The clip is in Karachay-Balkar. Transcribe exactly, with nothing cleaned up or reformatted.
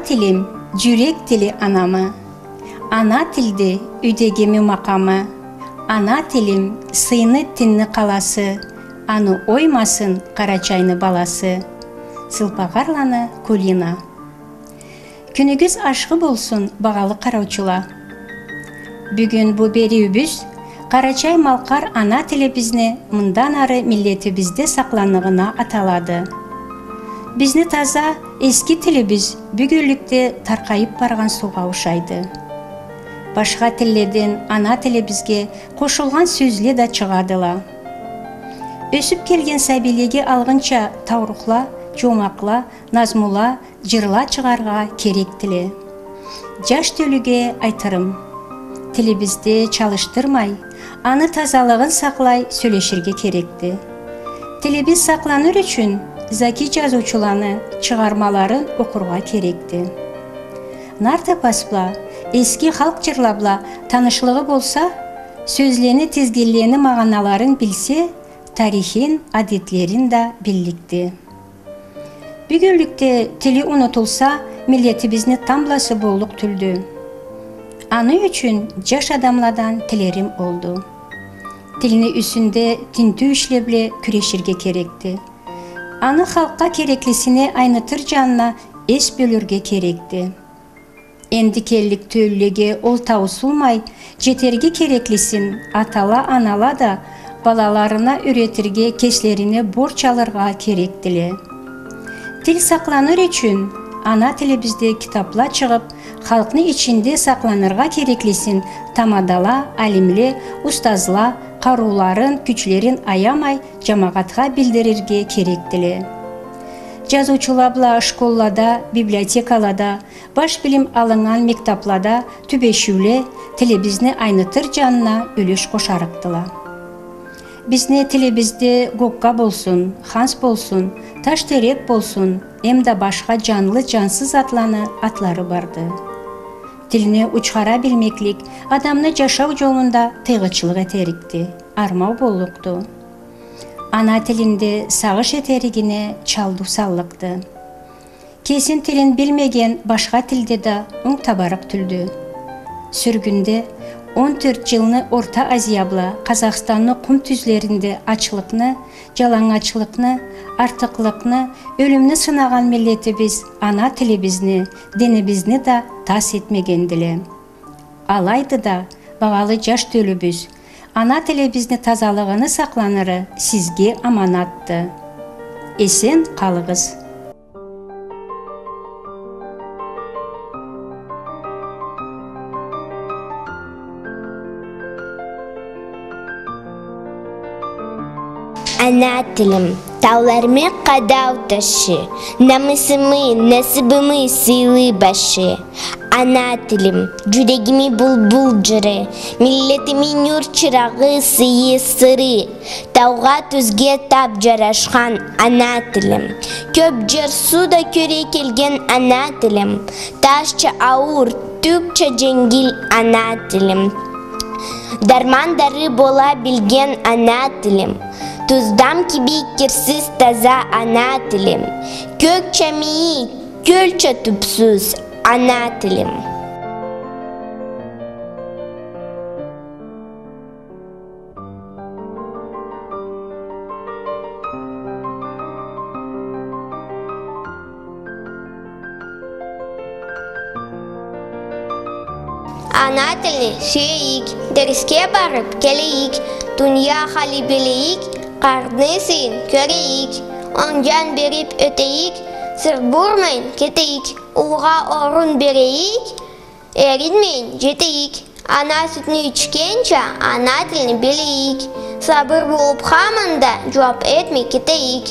Тилим, джюрек тили анамы. Ана тилде юйдегими макъамы. Ана тилим, сыйны, тинни къаласы. Аны оймасын Къарачайны баласы. Сылпагъарланы Кулина. Кюнюгюз ашхы болсун, багъалы къараучула. Бюгюн бу бериуюбюз къарачай-малкъар ана тилибизни мындан ары миллетибизде сакъланыгъына аталады. Бизни таза, эски тилибиз бюгюнлюкде таркъайыб баргъан суугъа ушайды. Башха тилледен ана тилибизге къошулгъан сёзле да чыгъадыла. Ёсюб келген сабийлеге алгъынча таурухла, джомакъла, назмула, джырла чыгъаргъа керекдиле. Джаш тёлюге айтырым: тилибизде чалышдырмай, аны тазалыгъын сакълай сёлеширге керекди. Тилибиз сакъланыр ючюн заки джазыучуланы чыгъармаларын окъургъа керекди. Нарт эпос бла, эски халкъ джырла бла танышлыгъы болса, сёзлени, тизгинлени магъаналарын билсе, тарихин, адетлерин да билликди. Бюгюнлюкде тили унутулса, миллетибизни тамбласы боллукъ тюлдю. Аны ючюн джаш адамладан тилерим олду: тилни юсюнде тинтиу ишле бла кюреширге керекди. Аны халкъгъа кереклисине айнытыр джанына эс бёлюрге керекди. Энди келлик тёлюлеге ол таусулмай, джетерге кереклисин атала-анала да балаларына юретирге кеслерине борч алыргъа керекдиле. Тил сакъланыр ючюн ана тилибизде китабла чыгъыб, халкъны ичинде сакъланыргъа кереклисин тамадала, алимле, устазла къарыуларын, кючлерин аямай, джамагъатха билдирирге керекдиле. Джазыучула бла школлада, библиотекалада, баш билим алыннган мектаблада тюбешиуле тилибизни айнытыр джанына юлюш къошарыкъдыла. Бизни тилибизде гокка болсун, ханс болсун, таш терек болсун, эмда башха джанлы-джансыз затланы атлары барды. Тилни учхара билмеклик адамны джашау джолунда тыйгъычлыкъ этерикди, армау боллукъду. Ана тилинде сагъыш этеригине чалдыу саллыкъды. Кесин тилин билмеген башха тилде да онг табарыкъ тюлдю. Сюргюнде он тёрт джылны Орта Азия бла Къазахстанны къум тюзлеринде ачлыкъны, джаланнгачлыкъны, артыкълыкъны, ёлюмню сынагъан миллетибиз ана тилибизни, динибизни да тас этмегендиле. Алайды да, багъалы джаш тёлюбюз, ана тилибизни тазалыгъыны сакъланыры сизге аманатды. Эсен къалыгъыз. Ана тилим, тауларымы къадау ташы, намысымы, насыбымы сыйлы башы. Ана тилим, джюрегими булбул джыры, миллетими нюр чырагъы, сыйы, сыры. Таугъа, тюзге таб джарашхан ана тилим. Кёб джер, суу да кёре келген ана тилим. Ташча ауур, тюкча дженгил ана тилим. Дарман дары бола билген ана тилим. Туздан киби кирсиз таза ана тилим. Кёкча мийик, кёлча тюбсюз ана тилим. Ана тилни сюейик, дерсге барыб келейик, дуния хали билейик, къарны сыйын кёрейик, онг джан бериб ётейик, сыр бурмайын кетейик, уллугъа орун берейик, эринмейин джетейик. Ана сютню ичгенча, ана тилни билейик. Сабыр болуб хаманда джууаб этмей кетейик.